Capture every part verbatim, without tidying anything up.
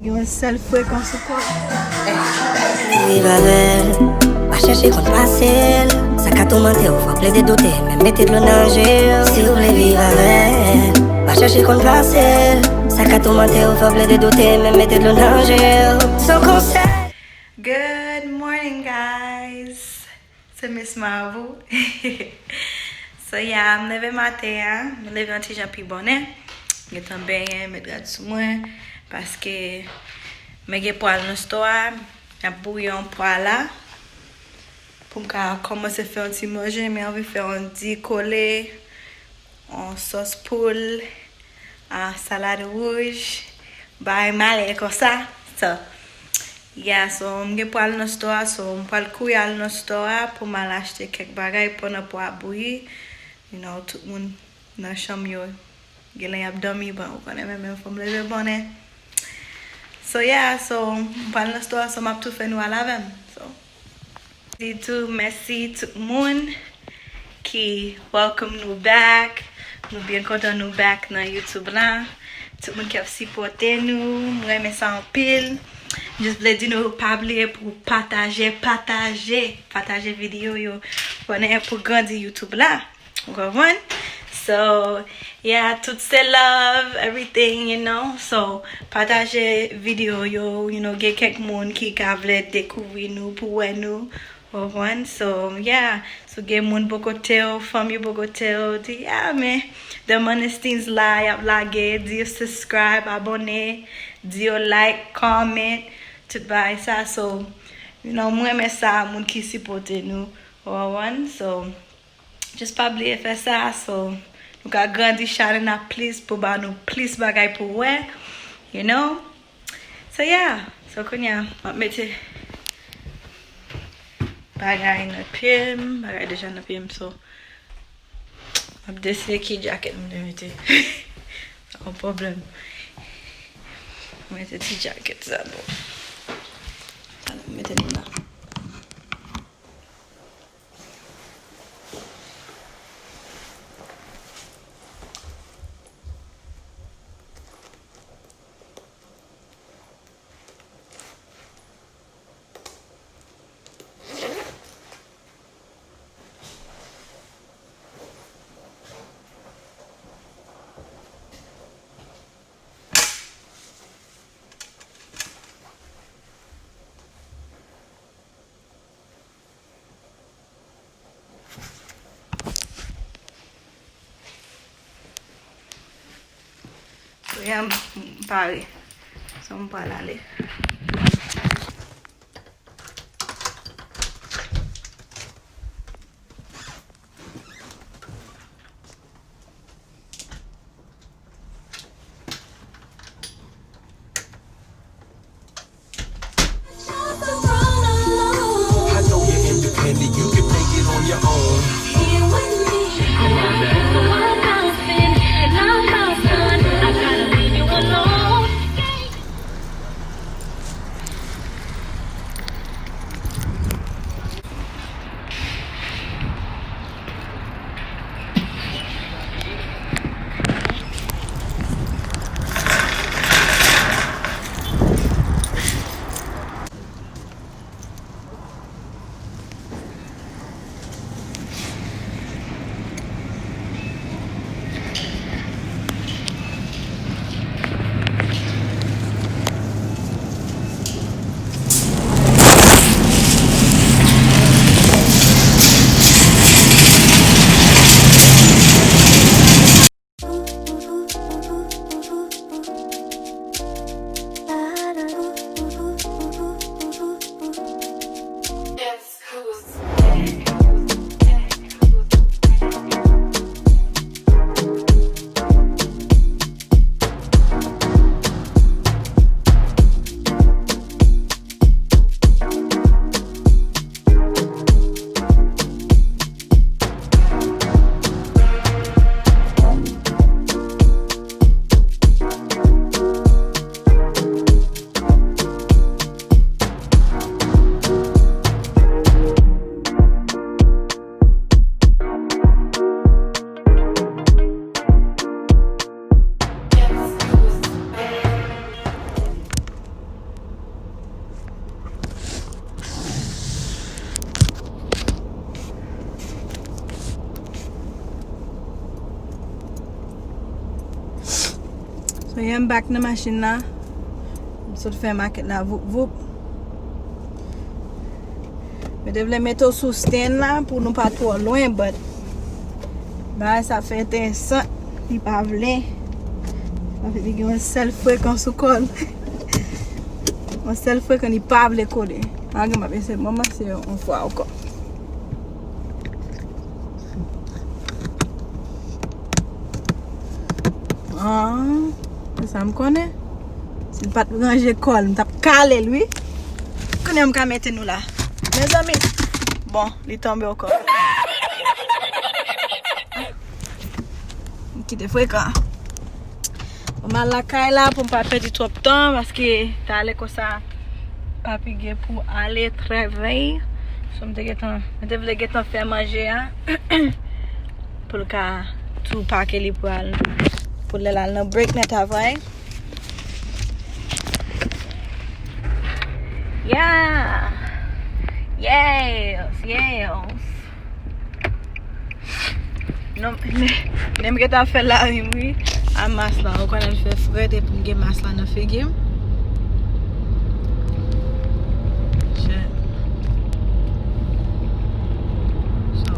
Gen yon sèl frekans ou konn. Viv avè l, pa chèche konn pase l. Sa ka toumante w, fò plede doute, men mete dlo nan je w. Si w vle viv avè l, pa chèche konn pase l. Sa ka toumante w, fò plede doute, men mete dlo nan je w. Son konsèy. Good morning, guys. Se Miss Marvel. So, yeah, m leve maten an. M leve yon ti jan pi bonè. Gentan benyen, met rad sou mwen. Paske mwen gen pwa nan store a. M ap bouyi yon pwa la. Pou m ka kòmanse fè yon ti manje. Mwen anvi fè yon di kole. Yon sòs poul, a, salad wouj, bay malè konsa. So, yeah, so, m gen pou al nan store a, so, m pral kouri al nan store a pou m al achte kèk bagay pandan pwa a bouyi. You know, tout moun nan chanm yo, genlè y ap dòmi, bon, ou konnen, men, men fò m leve bonè. So, yeah, so, m pral nan store a, so, m ap tou fè nou al avè m. So, Di tou mèsi tout moun ki welcome nou back. Nou byen kontan nou back nan YouTube la. Tout moun k ap sipòte nou, m renmen sa anpil. Just vle di nou pa bliye pou pataje, pataje, pataje videyo yo. Konnen pou grandi YouTube la. Ou konprann? So, yeah, tout se love, everything, you know. So, pataje videyo yo, you know, gen kèk moun ki ka vle dekouvri nou, pou wè nou, ou konprann? So, yeah, si w gen moun bò kote w, fanmi bò kote w, di, yeah, men, The Monestins la, y ap lage, di yo subscribe, abòne, di yo like, comment, tout bagay sa. So, you know, m renmen sa, moun ki sipòte nou, ou konprann? So, Just pa bliye fè sa, so nou ka grandi chanèl la plis pou ba nou plis bagay pou wè, you know? So, yeah. So, kounye a, m ap mete bagay nan pye m, bagay deja nan pye m, so m ap deside ki djakèt m te mete. Sa yon pwoblèm. M mete ti djakèt sa, bon. Ala, m mete l la. Kounye a m pare. So, m pral ale. I know you're independent, you can make it on your own. Yeah, m back nan machin la. M sot fè makèt la voup voup. Mwen te vle mete w sou stand la pou nou pa twò lwen, but bagay sa fè enteresan. Li pa vle. Li gen yon sèl frekan sou kò l. Yon sèl frekan, li pa vle kole. Malgre m ap eseye, m ap eseye yon fwa ankò. Ah, se sa m konnen. Si l pa t ranje kò l, m t ap kale l, wi. Kounye a m ka mete nou la. Mezanmi, bon, li tonbe ankò. M kite frekan. Bon, m al lakay la pou m pa pèdi twòp tan, paske talè konsa, papi gen pou ale travay. So, m te gentan, mwen te vle gentan fè manje a. Pou l ka tou pake li pou al, pou lè l al nan break nan travay. Yeah! Yes! Yes! Non, men, men m gentan fè larim wi. A mas la, ou konnen l fè frèt epi m gen mas la nan figi m. Shit. So,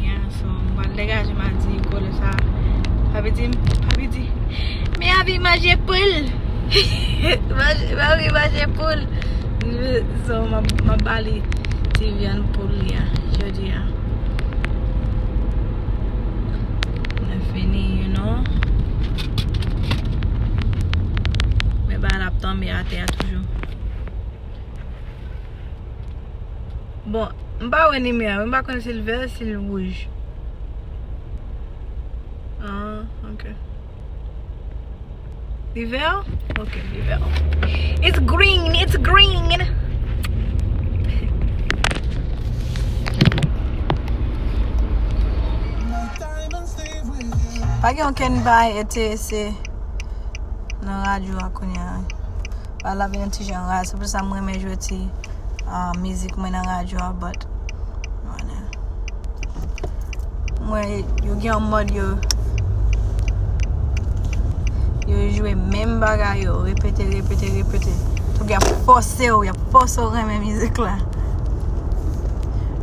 yeah, so, m pral degaje m al di kole sa. Papi di, papi di, men anvi manje poul. Manje, anvi manje poul. So, m ap, m ap ba li ti vyann poul li a, jodi a. Mwen fini, you know. Men bagay la ap tonbe atè a toujou. Bon, m pa wè limyè a, m pa konn si l vè, si l wouj. Ah, ok. Li vè? Ok, li vè. It's green, it's green. Pa gen okenn bagay enterese nan radyo a kounye a. Bagay la vin yon ti jan raz, se pou sa m renmen jwe ti, ah, mizik mwen nan radyo a, but, mwen, yo gen yon mòd yo, yo jwe menm bagay yo, repete, repete, repete. Tou y ap fòse w, y ap fòse w renmen mizik la.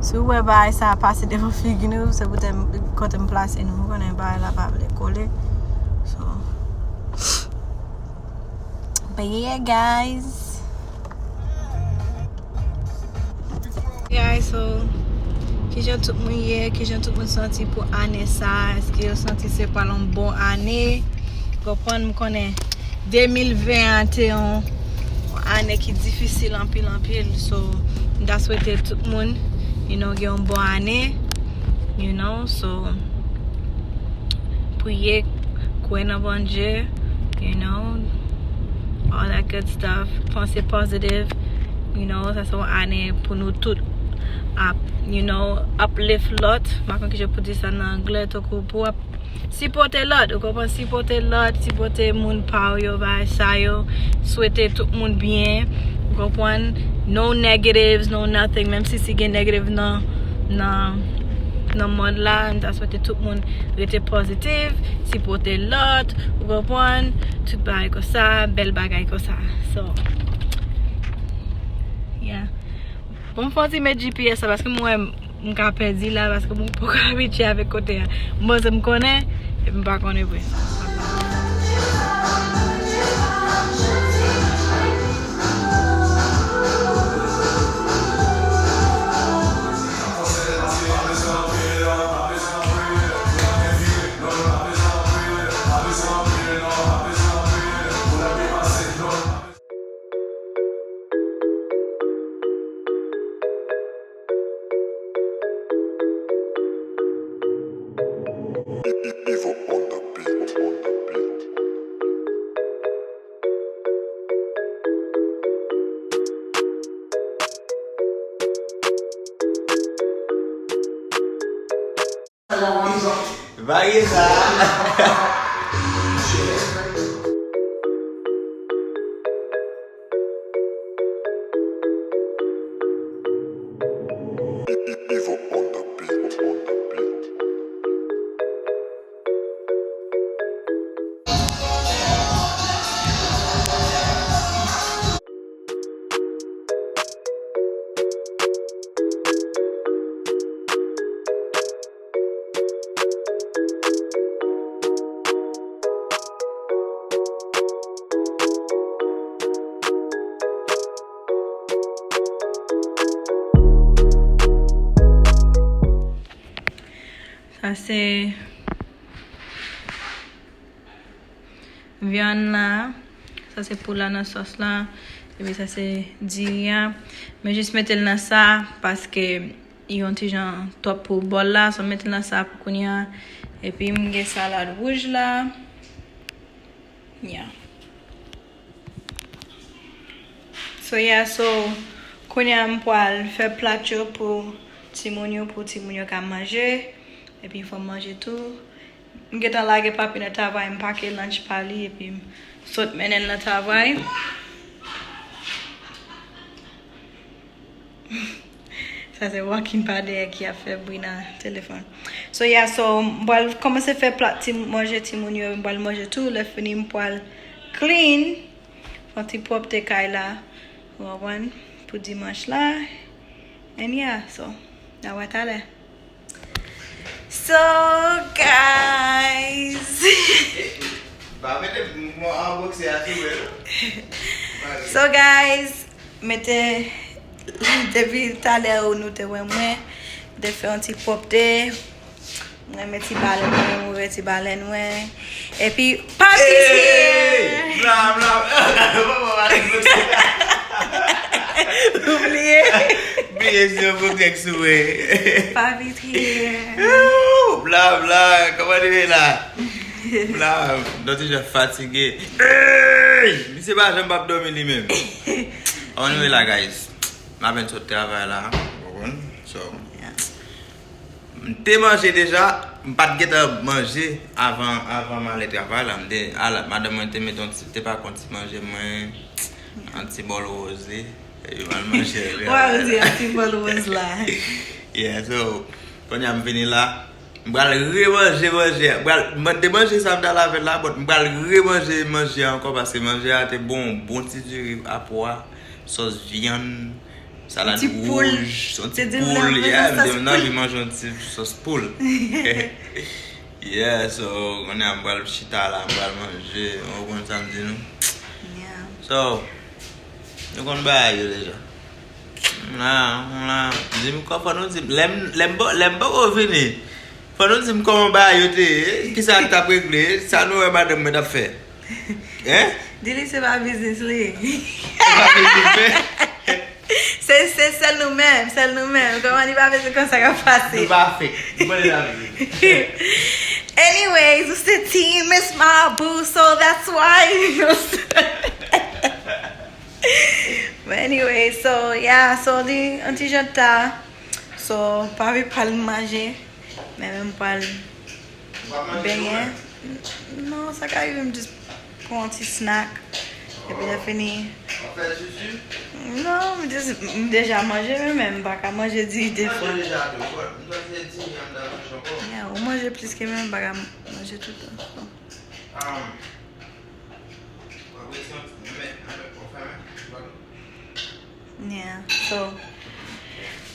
Si w wè bagay sa pase devan figi nou, se poutèt kote m plase nou, ou konnen bagay la pa vle kole. So, but yeah, guys. Guys, so, kijan tout moun ye? Kijan tout moun santi pou ane sa? Èske yo santi se pral yon bon ane? Konprann, m konnen de mil ven an te yon ane ki difisil anpil, anpil. So, m ta swete tout moun, you know, gen yon bon ane, you know, so, priye, kwè nan Bondye, you know, all that good stuff. Panse positive, you know, sa se yon ane pou nou tout ap, you know, uplift lòt. M pa konn kijan pou di sa nan anglè, tankou pou ap sipòte lòt, ou konprann? Sipòte lòt, sipòte moun pa w yo, bagay sa yo. Swete tout moun byen, ou konprann? No negatives, no nothing, menm si, si gen negative nan, nan, nan mond la, m ta swete tout moun rete pozitif, sipòte lòt, ou konprann? Tout bagay konsa, bèl bagay konsa. So, yeah. Bon, m fè yon ti met G P S la, paske m wè m ka pèdi la, paske m poko abitye avèk kote a. M panse m konnen, epi m pa konnen vre. Evo on the beat, on the beat. Varye sa. Evo on the beat, on the beat. Sa se vyann la. Sa se poul la nan sòs la. Epi sa se diri a. Men jis mete l nan sa paske yon ti jan twòp pou bòl la. So mete l nan sa pou kounye a. Epi m gen salad wouj la. Yeah. So yeah, so kounye a m pral fè plat yo pou timoun yo, pou timoun yo ka manje. Epi fò m manje tou. M gentan lage papi nan travay, m pake lunch pa li, epi m sot mennen l nan travay. Sa se Joaquin pa dèyè ki ap fè bri nan telefòn. So yeah, so m pral kòmanse fè plat ti manje timoun yo, m pral manje tou, lè fini m pral clean, fè yon ti pwòpte kay la, ou konprann, pou dimanch la. And yeah, so, n a wè talè. So, guys. Pa mete mouvman an bokse a sou mwen, non. So, guys, mete depi talè nou te wè mwen, te fè yon ti pwòpte. Mwen renmen ti balèn mwen, mwen renmen ti balèn mwen. Epi, Papi is here! Bla, bla, bla. Ou bliye? Bliye si yon boutek sou mwen. Papi is here. Ooh, bla, bla, kòman nou ye la? Bla, m ti jan fatige. Hey! Misye pa janm p ap dòmi li menm. Anyway la, guys. M apenn sot travay la, ou konprann? So, m te manje deja, m pa t gentan manje avan, avan m ale travay la. M te, ala, madanm mwen te mete yon ti, te pake yon ti manje mwen, yon ti bòl woze, epi m al manje. Wè, ou di yon ti bòl woz la. Yeah, so, kounye a m vini la, m pral remanje manje a. M pral, m te manje sa m t al avè l la, but m pral remanje manje a ankò, paske manje a te bon, bon ti diri a pwa, sòs vyann, salad wouj, yon ti poul, yeah, m te nan anvi manje yon ti sòs poul. Yeah, so, kounye a m pral chita la, m pral manje, ou konprann sa m di nou? Yeah. So, nou konn bagay yo deja. M la, m la, di m kò fò nou di m, lè m, lè m, lè m poko vini, fò nou di m kòman bagay yo te ye, kisa k t ap regle, sa nou wè madanm mwen t ap fè. Hein? Di li se pa biznis li. Se pa biznis mwen. Se, se sèl nou menm, sèl nou menm. Kòman li pa bezwen konn sa k ap pase? Nou pa fake. Nou pa de la vie. Anyways, ou se team, it's my boo, so that's why. But anyway, so, yeah, so li, yon ti jan ta. So, pa vle pral manje. Men menm pral benyen. Non, sa ka rive m jis pran yon ti snack. Epi lè fini. Non, m jis, m deja manje, men menm m pa ka manje diri de fwa. Yeah, ou manje plis ke mwen, m pa ka manje toutan. So. Yeah, so,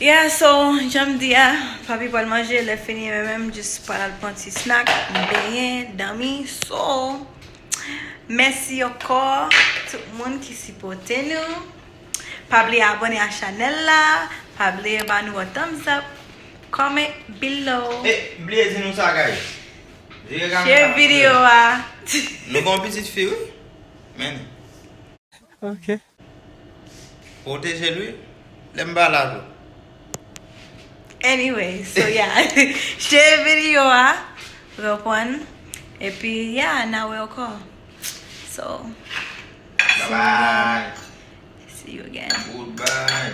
yeah, so, jan m di a, papi pral manje, lè fini, mwen menm, jis pral al pran ti snack, m benyen, dòmi, so, mèsi ankò, tout moun ki sipòte nou. Pa bliye abòne a chanèl la, pa bliye ba nou yon thumbs up, comment below. E, bliye di nou sa, guys. Share videyo a. Nou gen yon pitit fi, wi. Men. Ok. Pwoteje l, wi. Lè m pa la tou. Anyway, so yeah. Share videyo a. Ou konprann? Epi, yeah, n a wè ankò. So, bye bye. See you again. Goodbye.